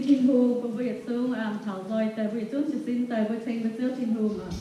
Tin-Hungh bun mbuo yietc zungv taux nzoih daaih, mbuo yietc zungv jiez sin daaih mbuo ceng mbuo Ziouv Tin-Hungh oc.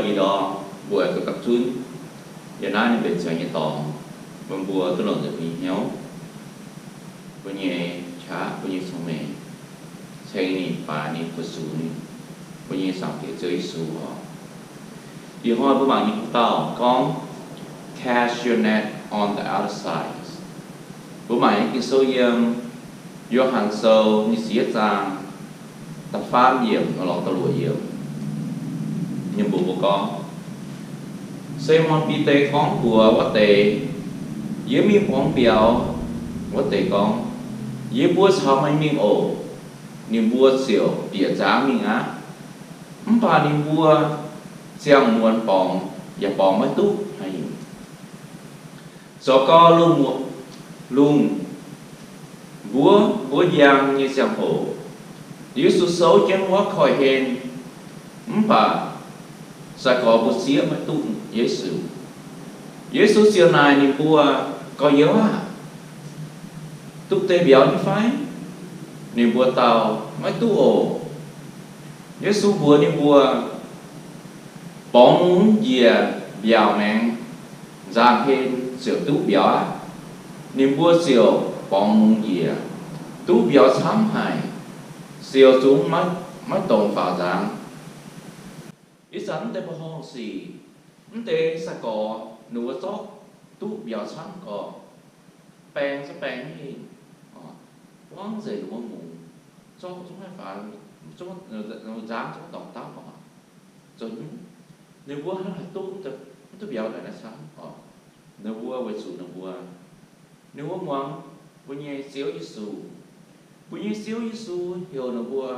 Ih ndorm mbuo oix duqv gapv zunv yiem naaiv ninh mbenc ziangx nyei dorngx, bun mbuo duqv longc nzengc mbuo nyei hnyouv, mbuo nyei qaqv, mbuo nyei cong-mengh, ceng ninh, baaix ninh, fu-sux ninh, mbuo nyei Zaangc Diex Ziouv Yesu oc. Ih hnoi mbuo mangc nyei dauh gorngv, Cast your net on the other side. Mbuo mangc nyei Ging-Sou yiem Yo^han Sou nyei ziepc yietv zaang da'faam yiemc lorz da'luoqc yiemc. Ninh mbuo mbuo gorngv, Simon Bide gorngv mbuox wuov deix, Yie mingh borngz mbiauz. Wuov deix gorngv, Yie mbuo caux meih mingh oc. Ninh mbuo ziouc bieqc nzaangv mingh aqv. Mv baac ninh mbuo ziangh muonz borngz yaac borngz maiv duqv haaix nyungc. Zoux gau lungh, lungh mbuov mbuov njang nyei ziangh hoc, Yesu souv jienv wuov koiv-hlen, mv baac sai-gorx mbuo zieqv maiv duqv Yesu. Yesu ziouc naaic ninh mbuo, Gorx-youz aah! Duqv deix mbiauz nyei fai? Ninh mbuo dau, Maiv duqv oc. Yesu mbuox ninh mbuo, Borngz mungz njiec mbiaauc maengx, nzaangc hlen ziouc duqv mbiauz aqv. Ninh mbuo ziouc borngz mungz njiec, duqv mbiauz camv haic, siouc zungx maiv, maiv dongz faaux nzaangc. Ih zanc mv deix mbuo horngh sic, mv deix sai-gorx ninh mbuo zorqv duqv mbiauz camv gorx, baeng zungv baeng maiv hingh, buangv nzengc ninh mbuo mungz, zorqv zungv maiv faaux, nzaangc zungv dorngc dapv oc. Zoux nyungc, ninh mbuo hnangv haaix duqv mv duqv mbiauz naaic naaiv camv oc. Ninh mbuo weic zuqc ninh mbuo, ninh mbuo muangx mbuo nyei Ziouv Yesu. Mbuo nyei Ziouv Yesu heuc ninh mbuo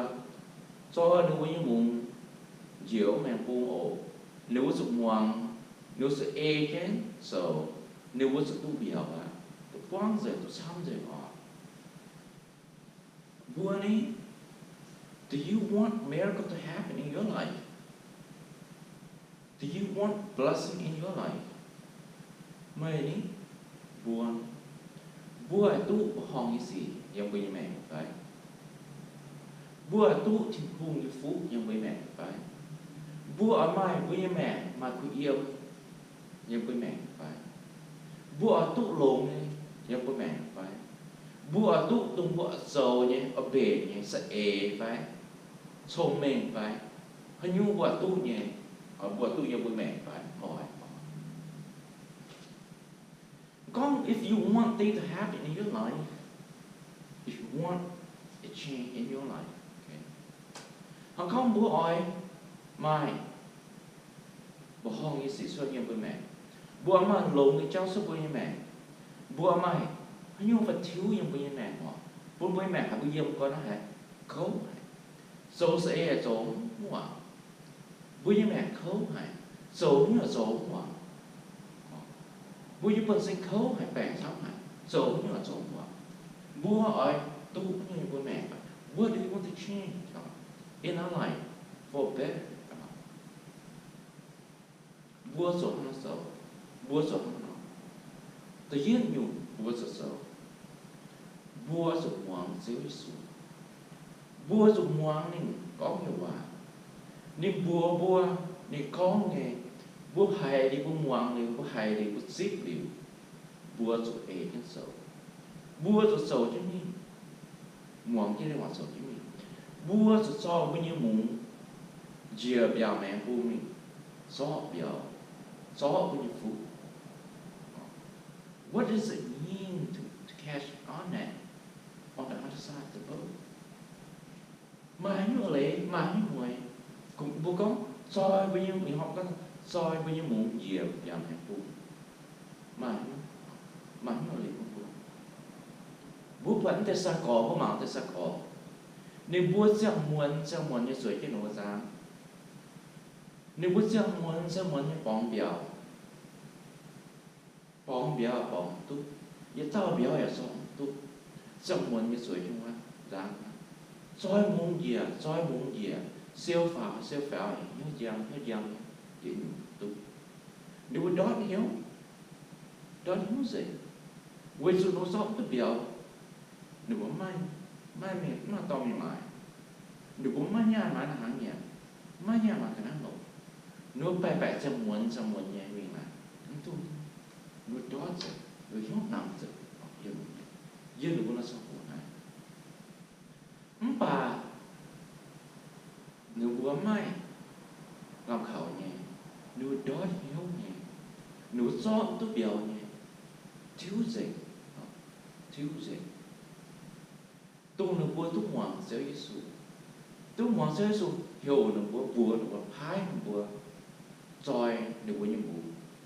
zoi ninh mbuo nyei mungz njiec wuov maengx bung oc. Ninh mbuo zuqc muangx, ninh mbuo zuqc ei jienv zoux, ninh mbuo zuqc duqv mbiauz aqv, duqv buangv nzengc, duqv camv nzengc oc. Mbuo ni, do you want miracle to happen in your life? Do you want blessing in your life? Meih ni, mbuo, mbuo oix duqv mbuo horngh nyei sic yiem mbuo nyei maengc fai? Mbuo oix duqv Tin-Hungh nyei fuqv yiem mbuo nyei maengc fai? Mbuo oix maaih mbuo nyei maengc maaih kuh yiem yiem mbuo maengc fai? Mbuo oix duqv longx nyei yiem mbuo maengc fai? Mbuo oix duqv dongh mbuo oix zoux nyei, oix mbenc nyei, za'eix fai, cong-mengh fai, haaix nyungc mbuo oix duqv nyei, mbuo oix duqv yiem mbuo maengc fai? Oix. Gorngv, if you want things to happen in your life, if you want a change in your life, okay? Hnangv gorngv mbuo oix maaih mbuoqc horngh nyei sic cuotv yiem mbuo maengc, mbuo maaih longx nyei jauv cuotv mbuo nyei maengc, mbuo maaih haaix nyungc faix tiuv yiem mbuo nyei maengc oc, bun mbuo nyei maengc haiz mbuo yiem gorn naaiv haiz kouv haic, zoux saeng-eix zoux mv muangx, mbuo nyei maengc kouv haic, zoux nyungc zoux mv muangx, mbuo nyei buonv-sin kouv haic, baengc camv haic, zoux nyungc zoux mv muangx. Mbuo oix duqv nyei mbuo maengc, what do you want to change in our life for better? Mbuo zuqc hnangv nor zoux, mbuo zuqc hnangv nor. Da'yietv nyungc mbuo zuqc zoux, mbuo zuqc muangx Ziouv Yesu. Mbuo zuqc muangx ninh gorngv nyei waac. Ninh mbuox mbuo, ninh gorngv nyei, mbuo haiz liuz, mbuo muangx liuz, mbuo haiz liuz, mbuo zipv liuz, mbuo zuqc ei jienv zoux. Mbuo zuqc zoux jienv mingh, muangx jienv ninh waac zoux jienv mingh. Mbuo zuqc zorqv mbuo nyei mungz njiec mbiaauc maengx bung mingh, zorqv mbiauz, zorqv mbuo nyei fuqv. What does it mean to, to cast our net on the other side of the boat? Maaih haaix nyungc leiz, maaih haaix nyungc mueix, mbuo gorngv zoi mbuo nyei, mingh horpc gorngv zoi mbuo nyei mungz njiec mbiaauc maengx bung. Maaih haaix nyungc, maaih haaix nyungc leiz bun mbuo? Mbuo buatc naaiv deix sai-gorx, mbuo mangc naaiv deix sai-gorx, ninh mbuo ziangh muonz ziangh muonz nyei zueiz jienv ninh mbuo nzaangv. Ninh mbuo ziangh muonz ziangh muonz nyei borngz mbiauz. Borngz mbiauz borngz mv duqv, yietc dauh mbiauz yaac zorqv mv duqv. Ziangh muonz nyei zueiz jienv wuov nzaangv, zoi mungz njiec, zoi mungz njiec, siou faaux siou faaux, hnyouv njang hnyouv njang, yietc nyungc mv duqv. Ninh mbuo ndortv hnyouv, ndortv hnyouv nzengc, weic zuqc ninh mbuo zorqv mv duqv mbiauz. Ninh mbuo maiv, maiv mingh, maiv dorh mingh maaiz. Ninh mbuo maiv nyaah maaiz naaiv hnaangx nyanc, maiv nyaah maaiz ga'naaiv longc. Ninh mbuo baeqc baeqc ziangh muonz ziangh muonz nyei mingh naaic, mv duqv. Ninh mbuo ndortv nzengc, ninh mbuo hnyouv namx nzengc. Yiem, yiem ninh mbuo nor ziangh hoc naaic. Mv baac ninh mbuo maiv lamh kaux nyei, ninh mbuo ndortv hnyouv nyei, ninh mbuo zorqv duqv mbiauz nyei, tiuv nzengc, tiuv nzengc. Dongh ninh mbuo duqv muangx Ziouv Yesu, duqv muangx Ziouv Yesu heuc ninh mbuo, mbuox ninh mbuo, paaiv ninh mbuo, zoi ninh mbuo nyei mbuox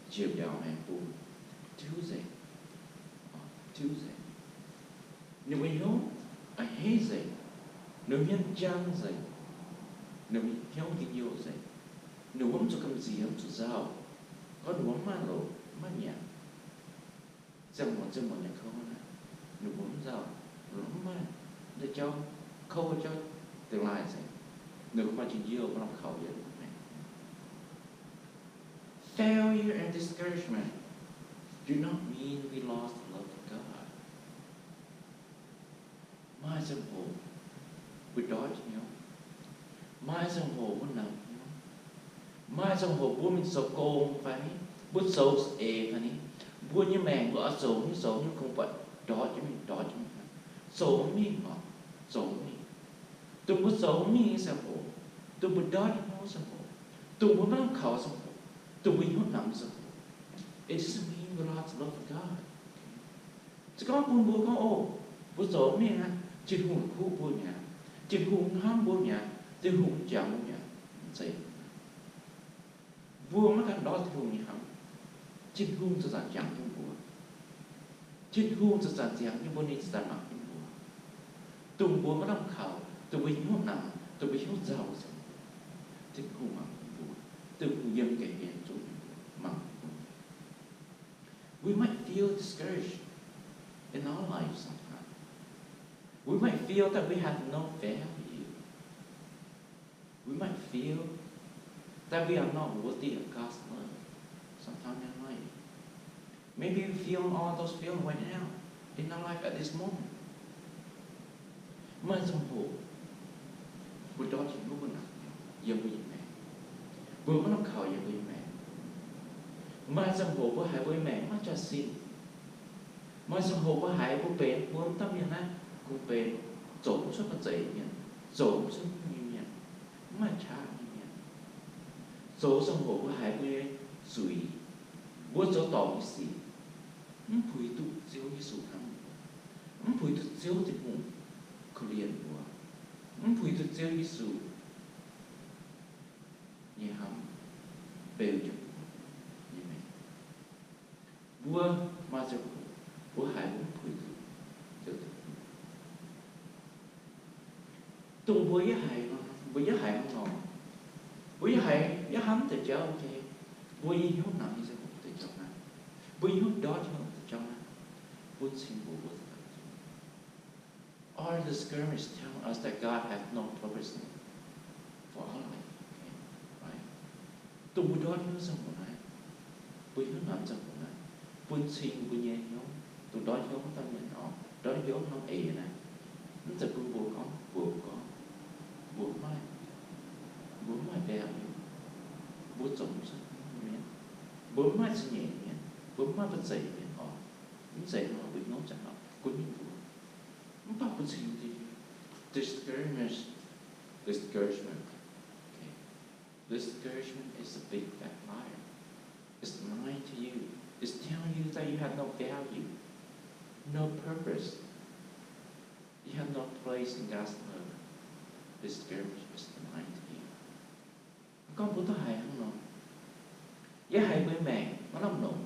njiec mbiauz maengx bung, tiuv nzengc, tiuv nzengc. Ninh mbuo hnyouv a'hneiv nzengc, ninh mbuo hmien njang nzengc, ninh mbuo hnyouv njien-youh nzengc. Ninh mbuo mv zuqc gamh nziex, mv zuqc nzauh, gorngv ninh mbuo mv maaih loz, mv maaih nyanc. Ziangh muonz ziangh muonz nyei kouv naaic, ninh mbuo mv nzauh, ninh mbuo mv maaih jauv kouv, jauv dingh laaih nzengc. Ninh mbuo maaih njien-youh, maaih lamh kaux yiem maengx. Failure and discouragement do not mean we lost the love of God. Maaih ziangh hoc mbuo ndortv hnyouv, maaih ziangh hoc mbuo namx hnyouv, maaih ziangh hoc mbuo mingh zoux gong fai ni, mbuo zoux eix fai ni, mbuo nyei maengc mbuo oix zoux nyei, zoux nyei, kungx buatc ndortv jienv mingh, ndortv jienv mingh, zoux mingh oc, zoux mingh. Dongh mbuo zoux mingh nyei ziangh hoc, dongh mbuo ndortv hnyouv ziangh hoc, dongh mbuo maiv lamh kaux ziangh hoc, dongh mbuo hnyouv namx ziangh hoc, it doesn't mean we lost the love of God. Se gorngv bun mbuo gorngv, o, mbuo zoux mingh aqv, Tin-Hungh kuv mbuo mi'aqv, Tin-Hungh hnamv mbuo mi'aqv, Tin-Hungh jangx mbuo mi'aqv, mv zeiz. Mbuo maiv ganh ndortv Tin-Hungh nyei hnamv, Tin-Hungh zanc-zanc jangx jienv mbuo. Tin-Hungh zanc-zanc jangx jienv mbuo, ninh zanc-zanc mangc jienv mbuo. Dongh mbuo maiv lamh kaux, dongh mbuo hnyouv namx, dongh mbuo hnyouv nzauh ziangh hoc, Tin-Hungh mangc jienv mbuo, Tin-Hungh yiem ga'hlen zunv mangc jienv mbuo. We might feel discouraged in our life sometimes. We might feel that we have no value. We might feel that we are not worthy of God's love sometime in life. Maybe we feel all those feelings right now in our life at this moment. Maaih ziangh hoc mbuo ndortv hnyouv, mbuo namx hnyouv yiem mbuo nyei maengc, mbuo maiv lamh kaux yiem mbuo nyei maengc. Maaih ziangh hoc mbuo haiz mbuo nyei maengc maiv jaax-zinh. Maaih ziangh hoc mbuo haiz mbuo benx, mbuo mv dauh mienh naaiv kungx benx zoux mv cuotv maiv zeiz nyei mienh, zoux mv cuotv nyei mienh, mv maaih qaqv nyei mienh. Zoux ziangh hoc mbuo haiz mbuo nyei zuiz, mbuo zoux dorngc nyei sic, mv puix duqv Ziouv Yesu hnamv mbuo, mv puix duqv Ziouv Tin-Hungh korv-lienh mbuo, mv puix duqv Ziouv Yesu nyei hnamv beu jienv mbuo nyei maengc. Mbuo maaih ziangh hoc mbuo haiz mbuo mv puix duqv Ziouv Tin-Hungh. Dongh mbuo yaac haiz, mbuo yaac haiz hnangv nor, mbuo yaac haiz yaac hnamv deix jauv, mbuo nyei hnyouv namx nyei ziangh hoc deix jauv naaiv, mbuo nyei hnyouv ndortv nyei deix jauv naaiv, bun cing mbuox mbuo Or the scriptures tell us that God has no purpose for our life. Okay, right? Dongh mbuo ndortv hnyouv ziangh hoc naaiv, mbuo hnyouv namx ziangh hoc naaiv, bun cing mbuo nyei hnyouv, dongh ndortv hnyouv wuov dauh mienh oc, ndortv hnyouv norm eix naaiv, mv zeiz bun mbuo gorngv, mbuox mbuo gorngv, mbuo mv maaih, mbuo mv maaih value, mbuo zoux mv cuotv mienh, mbuo mv maaih cing-nyeic mienh, mbuo mv maaih ba'zeic mienh oc. Mv zeiz nor, mbuo hnyouv jangx lorqc gunv mingh mbuo. Mv baac bun cing discouragement, discouragement. Okay. Discouragement is a big fat liar. It's lying to you. It's telling you that you have no value, no purpose. You have no place in God's love. Discouragement is lying to you. Gorngv mbuo duqv haiz hnangv nor, yie haiz mbuo maengc maiv lamh longc,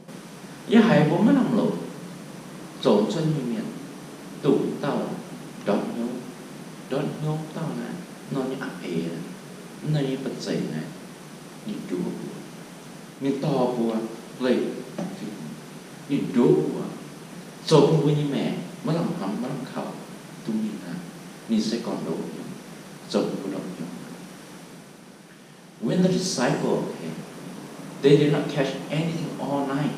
yie haiz mbuo maiv lamh longc, zoux cuotv nyei mienh, dongh dauh ndortv hnyouv, ndortv hnyouv dauh naaiv, nor nyei a'eix, nor nyei ba'zeic naaiv, ninh nduov mbuo, ninh dorh mbuo leih, ninh nduov mbuo, zoux bun mbuo nyei maengc maiv lamh hnamv maiv lamh kaux, dongh ninh naaiv, ninh se gorn-ndoqv hnyouv, zoux bun mbuo ndortv hnyouv. When the disciple, okay, they did not catch anything all night,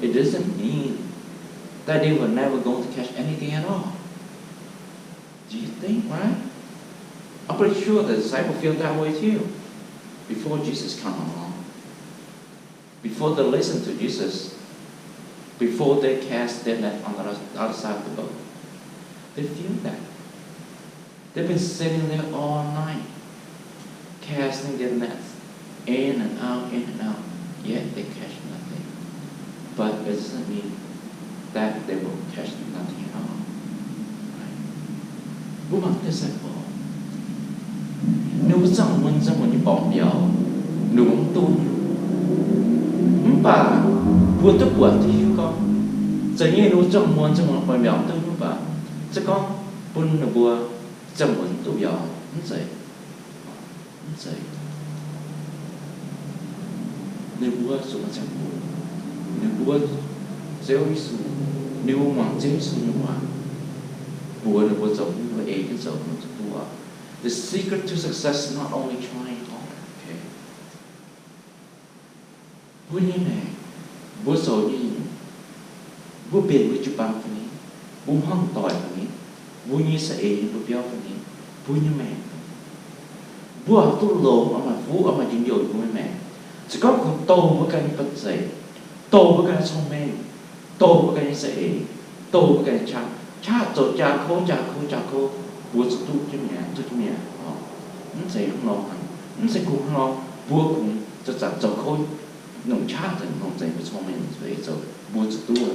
it doesn't mean that they were never going to catch anything at all. Do you think, right? I'm pretty sure the disciple feel that way too before Jesus come along. Before they listen to Jesus, before they cast their net on the other side of the boat, they feel that. They've been sitting there all night, casting their nets in and out, in and out, yet they catch nothing. But it doesn't mean that they will catch nothing at all. Right? Mbuo mangc disciple, ninh mbuo ziangh mun ziangh mun nyei borngz mbiauz, ninh mbuo mv duqv. Mv baac mbuo duqv buatc duqv hiuv gorngv, zanc nyei ninh mbuo ziangh mun ziangh mun borngz mbiauz mv duqv, mv baac se gorngv bun ninh mbuo ziangh mun duqv mbiauz mv zeiz, mv zeiz. Ninh mbuo zuqc maaih ziangh hoc, ninh mbuo Ziouv Yesu, ninh mbuo muangx Ziouv Yesu nyei waac, mbuox ninh mbuo zoux, ninh mbuo ei jienv zoux, ninh mbuo zuqc duqv. The secret to success is not only trying hard, okay? Mbuo nyei maengc, mbuo zoux nyei, mbuo mbenc mbuo jiu-baang fai ni, mbuo hmuangv doic fai ni, mbuo nyei za'eix nyei mbuo biauv fai ni, mbuo nyei maengc fai ni, mbuo oix duqv longx, oix maaih fuqv, oix maaih njien-youh mbuo nyei maengc. Se gorngv kungx douh mbuo ganh nyei banh zeic, douh mbuo ganh nyei cong-mengh, douh mbuo ganh nyei za'eix, douh mbuo ganh nyei qaqv, qaqv zoux jaa kouv, jaa kouv, jaa kouv, mbuo zuqc duqv jienv mi'aqv, duqv jienv mi'aqv. Mv zeiz hnangv nor, mv zeiz kungx hnangv nor, mbuo kungx zanc-zanc zoux kouv longc qaqv, zanc-zanc longc za'eix, mbuo cong-mengh longc za'eix zoux, mbuo zuqc duqv.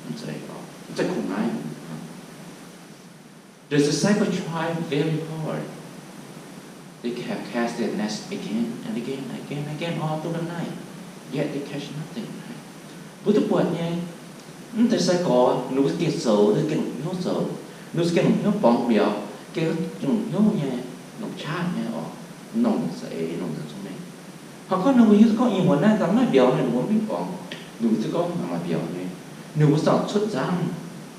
Mv zeiz, mv zeiz kungx naaiv. The disciple tried very hard. They ca- cast their nets again and again and again and again all through the night. Yet they catch nothing. Mbuo duqv buatc nyei, mv deix sai-gorx ninh mbuo gengh zoux, ninh gengh longc hnyouv zoux, ninh mbuo gengh longc hnyouv borngz mbiauz, gengh longc hnyouv nyei, longc qaqv nyei oc, longc za'eix, longc cong-mengh. Hnangv gorngv ninh mbuo hiuv duqv gorngv ih muonz naaiv daaih maiv mbiauz nyei, ninh mbuo mv borngz, ninh mbuo hiuv duqv gorngv maaih mbiauz nyei, ninh mbuo ziouc cuotv nzangv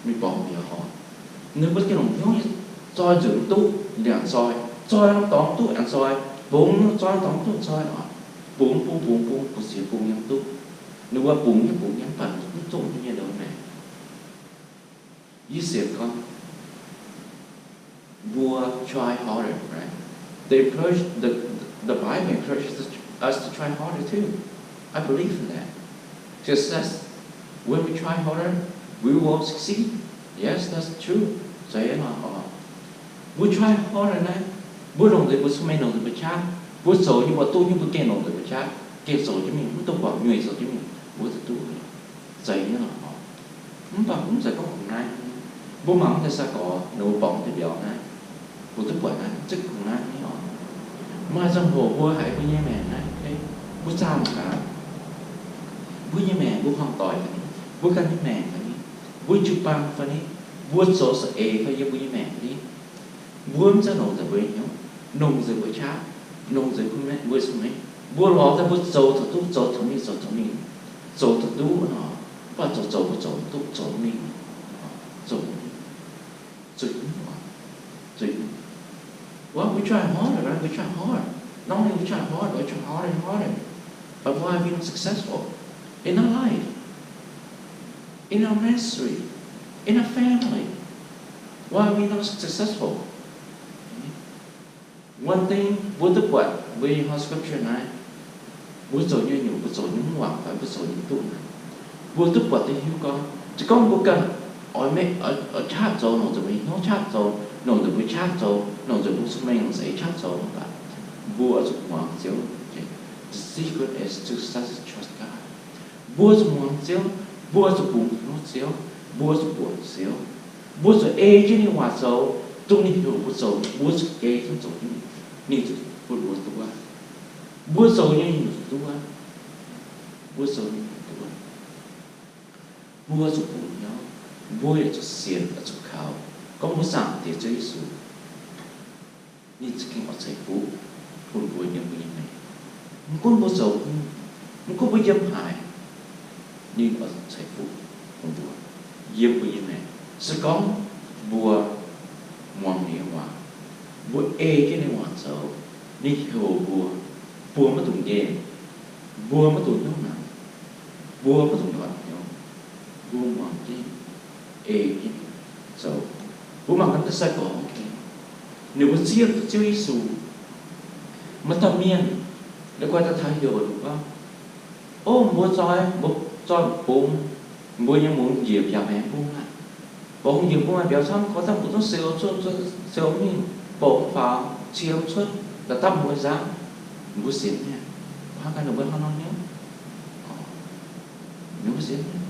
mingh borngz mbiauz oc. Ninh mbuo gengh longc hnyouv nyei, zoi nzunc mv duqv, liangc zoi, zoi norm dorngx mv duqv, aengx zoi, bungx norm zoi dorngx mv duqv, zoi oc, bungx bung bungx bung, gu'nziex bung nyei mv duqv. Ninh mbuo bungx nyei bungx nyei mv baac mv duqv nyei, ndongc naaic. Yie sienx gorngv, mbuo try harder, right? They encourage, the, the Bible encourages us to try harder too. I believe in that. Just as when we try harder, we will succeed. Yes, that's true. Zeiz nor, mbuo try harder naaiv, mbuo longc nzengc mbuo cong-mengh, longc nzengc mbuo qaqv, mbuo zoux nyei, mbuo duqv nyei, mbuo gengh longc nzengc mbuo qaqv, gengh zoux jienv mingh, mv dongh guangc nyuoz zoux jienv mingh, mbuo zuqc duqv. Zeiz nyei lorqc. Mv baac mv zeiz gorngv kungx naaiv. Mbuo mangc mv deix sai-gorx ninh mbuo borngz deix mbiauz naaiv, mbuo duqv buatc naaiv, mv zeiz kungx naaiv nyei oc. Maaih ziangh hoc mbuo haiz mbuo nyei maengc naaiv, mbuo zaah mangc gaax, mbuo nyei maengc, mbuo hmuangv doic fai ni, mbuo ganh nyei maengc fai ni, mbuo jiu-baang fai ni, mbuo zoux za'eix fai yiem mbuo nyei maengc fai ni, mbuo mv zeiz longc nzengc mbuo nyei hnyouv, longc nzengc mbuo qaqv, longc nzengc mbuo cong-mengh, mbuo lorz daaih mbuo zoux zuqc duqv, zoux zuqc mingh, zoux zuqc mingh, zoux zuqc duqv nor, mv baac zoux zoux mbuo zoux duqv zoux mingh, zoux mingh, zuqc mv, zuqc mv. Well, we try hard, right? We try hard. Not only we try hard, but we try harder and harder. But why we not successful in our life, in our ministry, in our family? Why we not successful? One thing, mbuo duqv buatc mbuo nyei hnoi scripture naaiv, mbuo zoux nyei nyungc, mbuo zoux nyei mv wangc fai mbuo zoux nyei mv duqv naaiv, mbuo duqv buatc duqv hiuv gorngv, se gorngv mbuo ganh oix mengh, oix qaqv zoux, longc nzengc mbuo nyei hnyouv qaqv zoux, longc nzengc mbuo qaqv zoux, longc nzengc mbuo cong-mengh, longc za'eix qaqv zoux, mv baac mbuo oix zuqc muangx Ziouv. The secret is to study, trust God. Mbuo zuqc muangx Ziouv, mbuo zuqc bungx hnyouv Ziouv, mbuo zuqc mbuoqc Ziouv, mbuo zuqc ei jienv ninh waac zoux, dongh ninh heuc mbuo zoux, mbuo zuqc ei jienv zoux, ninh zuqc bun mbuo duqv. Mbuo zoux nyei ninh zuqc duqv. Mbuo zoux nyei ninh duqv. Mbuo zuqc bungx hnyouv, mbuo yaac zuqc sienx, zuqc kaux gorngv mbuo Zaangc Diex Ziouv Yesu, ninh za'gengh oix ceix fuqv bun mbuo yiem mbuo nyei maengc. Mv gunv mbuo zoux, mv gunv mbuo yiem haaix, ninh oix ceix fuqv bun mbuo yiem mbuo nyei maengc. Se gorngv mbuo muangx ninh nyei waac, mbuo ei jienv ninh waac zoux, ninh heuc mbuo, mbuo maiv dungx nqemh, mbuo maiv dungx hnyouv nangc, mbuo maiv dungx nqortv hnyouv, mbuo muangx jienv, ei jienv zoux. Mbuo mangc gaax da'nyeic sai-gorx, ninh mbuo zieqv duqv Ziouv Yesu. Maaih dauh mienh, ninh guai daaih taux heuc ninh gorngv, Ov, mbuo zoi, mbuo zoi bungx mbuo nyei mungz njiec mbiaauc maengx bung aqv. Bungx njiec bung maengx mbiaauc camv, gorngv dangh mbuo zungv sou cuotv, sou mingh, bouc faaux, ciem cuotv, da'dapv mbuo nzangv. Mbuo sienx mienh, hnangv ganh ninh mbuo hnangv nor hnyouv. Ninh mbuo sienx mienh,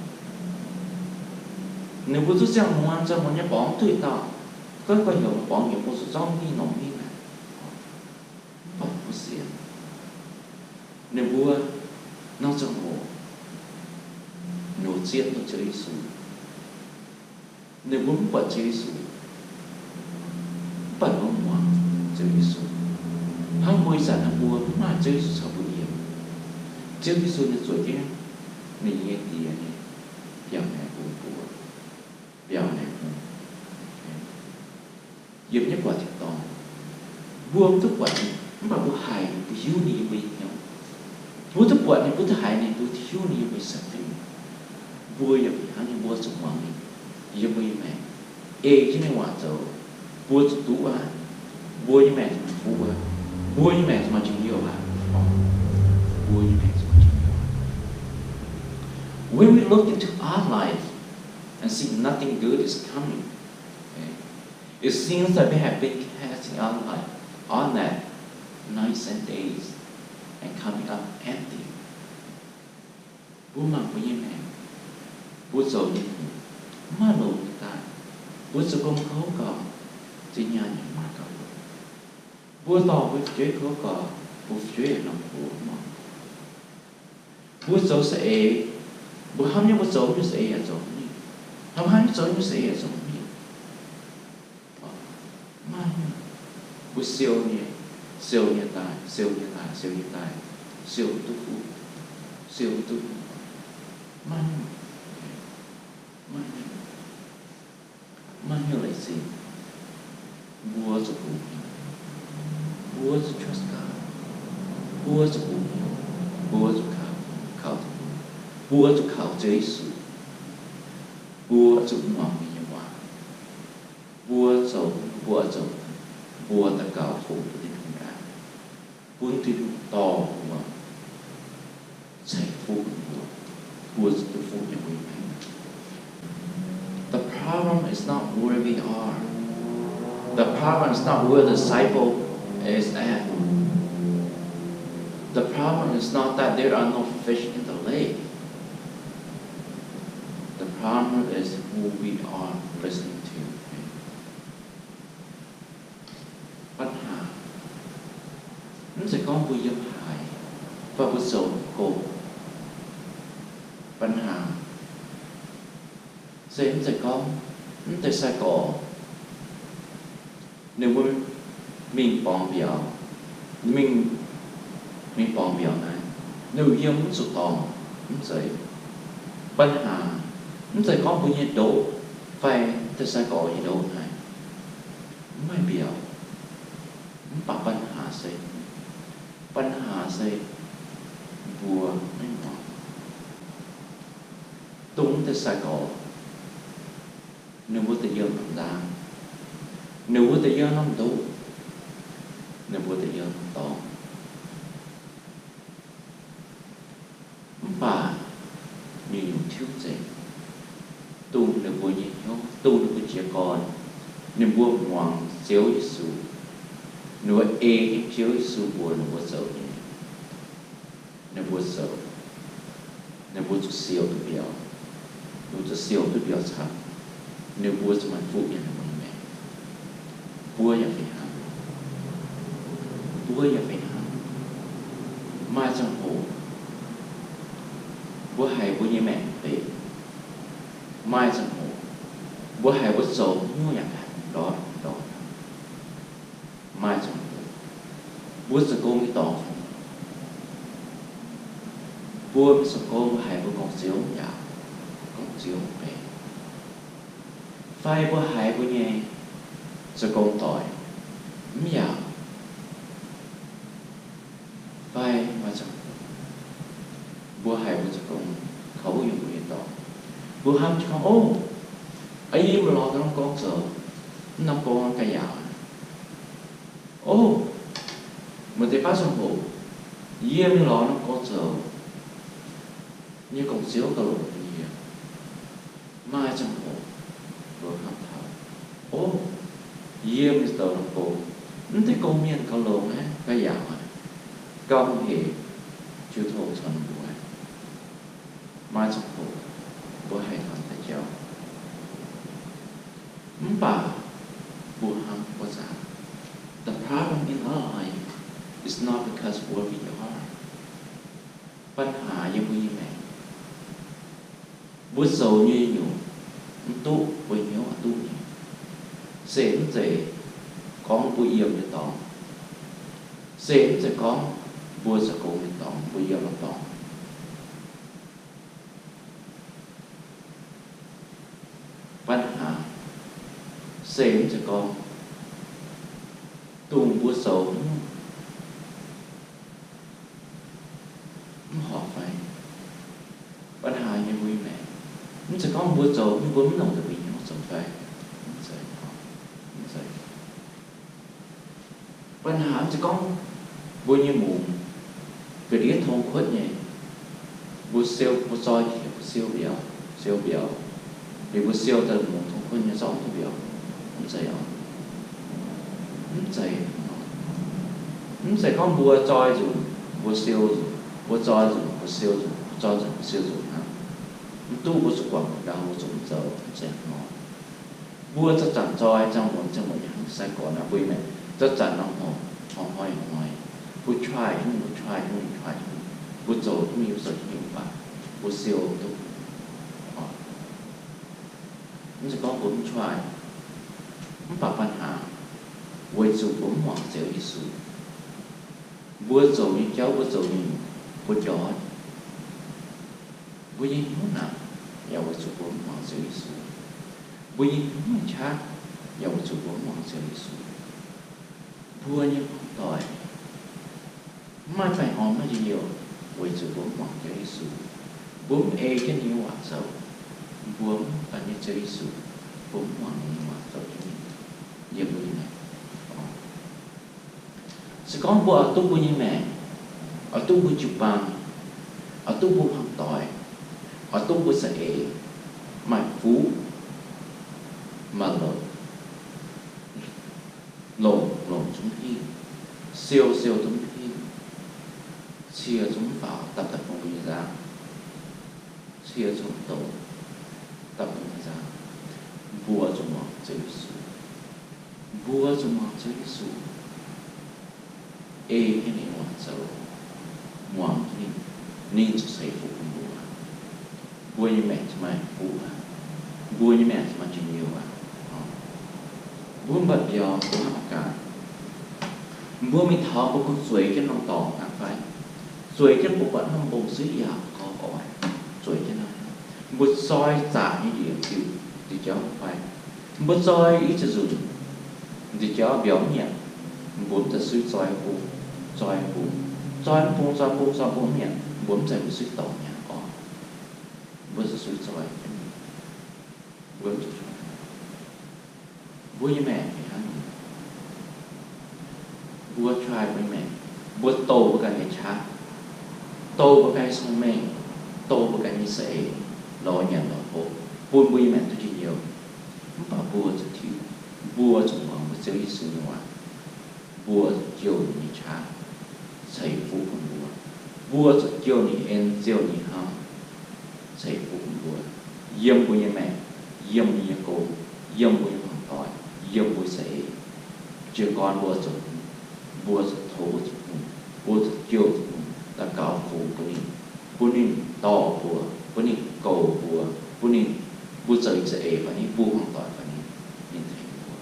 ninh mbuo zungv ziangh muonz ziangh muonz nyei borngz duqv dauh, gorngv guanh heuc borngz heuc mbuo zuqc zorqv mingh nongc mingh aqv. Mv baac mbuo sienx, ninh mbuo nor ziangh hoc nor zieqv duqv Ziouv Yesu. Ninh mbuo mv buatc Ziouv Yesu, mv baac ninh mbuo muangx Ziouv Yesu. Hnangv mbuo ih zanc naaiv mbuo mv maaih Ziouv Yesu caux mbuo yiem, Ziouv Yesu ninh zueiz jienv ninh nyei Diex nyei mbiaauc maengx bun mbuo, mbiaauc maengx bun yiem nyei buatc tin-dorngh. Mbuo mv duqv buatc ninh, mv baac mbuo haiz mbuo hiuv ninh yiem mbuo nyei hnyouv. Mbuo duqv buatc ninh, mbuo duqv haiz ninh, mbuo hiuv ninh yiem mbuo nyei sienx fim. Mbuo yaac fih hnangv nyei, mbuo zuqc muangx ninh yiem mbuo nyei maengc, ei jienv ninh waac zoux, mbuo zuqc duqv aqv. Mbuo nyei maengc zuqc maaih fuqv aqv. Mbuo nyei maengc zuqc maaih njien-youh aqv. Mbuo nyei maengc zuqc maaih njien-youh aqv. When we look into our life and see nothing good is coming, okay, it seems that we have been casting our life on that nice and days and coming up empty. Mbuo mangc mbuo nyei maengc, mbuo zoux nyei hnyouv mv maaih longx nyei daaih. Mbuo zoux gong kouv gauh, zinh nyaanh yaac mv maaih gauh longx. Mbuo dorh mbuo fu'jueiv kouv gauh, mbuo fu'jueiv yaac norm hlo mangc. Mbuo zoux saeng-eix, mbuo hnamv nyei mbuo zoux nyei saeng-eix yaac zoux mv mingh. Hnamv hnamv nyei zoux nyei saeng-eix yaac zoux mv mingh. Maiv, mbuo siou nyei, siou nyei daaih, siou nyei daaih, siou nyei daaih, siou mv duqv fuqv, siou mv duqv fuqv. Maiv, maiv, maiv hnyouv leiz sin. Mbuo zuqc kungx hnyouv. Mbuo zuqc trust God. Mbuo zuqc kungx hnyouv. Mbuo zuqc kaux, kaux, mbuo zuqc kaux Ziouv Yesu. Mbuo zuqc muangx ninh nyei waac. Mbuo zoux, mbuo zoux, mbuo daux gaux fungx Tin-Hungh aqv, bun Tin-Hungh dorh mbuo ceix fuqv bun mbuo, mbuo zuqc duqv fuqv nyei mbuo nyei maengc. The problem is not where we are. The problem is not where the disciple is at. The problem is not that there are no fish in the lake. The problem is who we are listening to. ปัญหา mv zeiz gorngv mbuo yiem haaix, fai mbuo zoux gong. ปัญหา se mv zeiz gorngv mv deix sai-gorx ninh mbuo mingh borngz mbiauz, mingh, mingh borngz mbiauz naaiv, ninh yiem mv zuqc dorngx, mv zeiz. ปัญหา mv zeiz gorngv mbuo nyei ndoqv fai mv deix sai-gorx nyei ndoqv naaiv mv maaih mbiauz, mv baac ปัญหา se, ปัญหา se mbuo maiv muangx. Dongh mv deix sai-gorx, ninh mbuo da'yiem norm nzangv, ninh mbuo da'yiem norm ndoqv, ninh mbuo da'yiem norm dorngx. Mv baac nyungc-nyungc tiuv nzengc, dongh ninh mbuo nyei hnyouv, dongh ninh mbuo jiez gorn, ninh mbuo muangx Ziouv Yesu, ninh mbuo ei jienv Ziouv Yesu mbuox ninh mbuo zoux nyei, ninh mbuo zoux, ninh mbuo zuqc siou duqv mbiauz, ninh mbuo zuqc siou duqv mbiauz camv, ninh mbuo zuqc maaih fuqv yiem ninh mbuo nyei maengc. Mbuo yaac fih hnangv. Mbuo yaac fih hnangv. Maaih ziangh hoc mbuo haiz mbuo nyei maengc benx. Maaih ziangh hoc mbuo haiz mbuo zoux hnyouv yaac ndortv ndortv. Maaih ziangh hoc mbuo zoux gong nyei dorngx, mbuo zoux gong mbuo haiz mbuo gorngv Ziouv mv yaauc, gorngv Ziouv mv benx. Fai mbuo haiz mbuo nyei zoux gong doic mv yaauc. Fai maaih ziangh hoc mbuo haiz mbuo zoux gong kouv yiem mbuo nyei dorngx, mbuo hnamv jiex gorngv, Ov, yie mingh lorz norm gong zoux, norm gong ga'yaauc. Ov, maaih deix baav ziangh hoc yie mingh lorz norm gong zoux, nyei gong-ziouv gauh longx nyei. Maaih ziangh hoc mbuo hnamv taux, o, yie mingh zoux norm gong, mv deix gong mienh gauh longx aqv, gauh yaauc aqv, gauh hec, jiu tong caux ninh mbuo. Maaih ziangh hoc mbuo haih hnamv deix jauv. Mv baac mbuo hnamv wuov zanc, the problem in our life is not because where we are. ปัญหา yiem mbuo nyei maengc. Mbuo zoux nyei nyungc mv duqv mbuo hnyouv oix duqv nyei. Se mv zeiz gorngv mbuo yiem nyei dorngx. Se mv zeiz gorngv mbuo zoux gong nyei dorngx, mbuo yiem nyei dorngx. ปัญหา se mv zeiz gorngv dongh mbuo zoux mv horpc fai. ปัญหา yiem mbuo nyei maengc. Mv zeiz gorngv mbuo zoux nyei mbuo mv longc deix mbuo nyei hnyouv zoux fai. Mv zeiz, mv zeiz. ปัญหา mv zeiz gorngv mbuo nyei mungz ga'ndiev tong kuotv nyei, mbuo siou, mbuo zoi jiex mbuo siou mbiauz, siou mbiauz, liuz mbuo siou daaih mungz tong kuotv nyei zorqv duqv mbiauz. Mv zeiz oc. Mv zeiz. Mv zeiz gorngv mbuo zoi nzunc mbuo siou nzunc, mbuo zoi nzunc mbuo siou nzunc, mbuo zoi nzunc mbuo siou nzunc hnangv. Mv duqv mbuo zuqc guangc ndau, mbuo zuqc mv zoux, mv zeiz hnangv nor. Mbuo zanc-zanc zoi, ziangh hoc ziangh hoc hnangv sai-gorx naaiv mbuo nyei maengc zanc-zanc nor, hnoi-hnoi hnoi-hnoi, mbuo try jienv, mbuo try jienv, mbuo try jienv, mbuo zoux jienv, mbuo zoux jienv, mv baac mbuo siou duqv. Mv zeiz gorngv mbuo mv try, mv baac ปัญหา weic zuqc mbuo mv muangx Ziouv Yesu. Mbuo zoux nyei jauv, mbuo zoux nyei nyungc, mbuo ndortv. Mbuo nyei hnyouv naanc yaac weic zuqc mbuo mv muangx Ziouv Yesu. Mbuo nyei hnyouv qaqv yaac weic zuqc mbuo mv muangx Ziouv Yesu. Mbuo nyei hmuangv-doic mv maaih baengh orn, maiv njien-youh, weic zuqc mbuo mv muangx Ziouv Yesu. Mbuo mv ei jienv ninh nyei waac zoux. Mbuo mv gan jienv Ziouv Yesu. Mbuo mv muangx ninh nyei waac zoux jienv mingh yiem mbuo nyei maengc. Se gorngv mbuo oix duqv mbuo nyei maengc, oix duqv mbuo jiu-baang, oix duqv mbuo hmuangv-doic, oix duqv mbuo za'eix maaih fuqv maaih loc, longc, longc zungv hingh, siou, siou zungv hingh, cie zungv faaux dapv dapv bung nyei nzangv, cie zungv douz dapv bung nyei nzangv, mbuo zuqc muangx Ziouv Yesu. Mbuo zuqc muangx Ziouv Yesu, ei jienv ninh nyei waac zoux, muangx jienv ninh, ninh zuqc ceix fuqv bun mbuo. Mbuo nyei maengc ziouc maaih fuqv aqv. Mbuo nyei maengc ziouc maaih njien-youh aqv. Mbuo mv baac mbiauz, mbuo hnamv mangc gaax, mbuo mingh taux mbuo kungx zueiz jienv norm dorngx hnangv fai? Zueiz jienv mbuo buatc norm mbong-suiv yaac gorx oix zueiz jienv hnangv. Mbuo zoi zaqc nyei ndie-, ndie-, ndie-jauv fai? Mbuo zoi i ziex nzunc ndie-jauv mbiauz mv nyanc, mbuo mv zeiz suiv zoi bung, zoi bung, zoi bung, zoi bung, zoi bung mv nyanc, mbuo mv zeiz mbuo suiv dorngx nyanc orqc. Mbuo zuqc suiv zoi, mbuo zuqc mbuo nyei maengc fih hnangv. Mbuo try mbuo nyei maengc, mbuo douh mbuo ganh nyei qaqv, douh mbuo ganh nyei cong-mengh, douh mbuo ganh nyei za'eix, lorz nyanc lorz hopv, bun mbuo nyei maengc duqv njien-youh. Mv baac mbuo zuqc tiuv, mbuo zuqc muangx mbuo Ziouv Yesu nyei waac. Mbuo zuqc jouh ninh nyei qaqv ceix fuqv bun mbuo. Mbuo zuqc jouh ninh en, jouh ninh hnamv ceix fuqv bun mbuo, yiem mbuo nyei maengc, yiem mbuo nyei gong, yiem mbuo nyei hmuangv-doic, yiem mbuo za'eix. Jiez gorn mbuo zuqc, mbuo zuqc tov zuqc hungh, mbuo zuqc jouh zuqc hungh, daux gaux fungx bun ninh, bun ninh dorh mbuo, bun ninh goux mbuo, bun ninh, mbuo zoux ninh za'eix fai ni, mbuo hmuangv-doic fai ni, ninh tengx mbuo.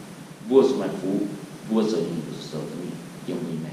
Mbuo zuqc maaih fuqv, mbuo zoux ninh, mbuo zuqc zoux duqv ninh yiem mbuo nyei maengc.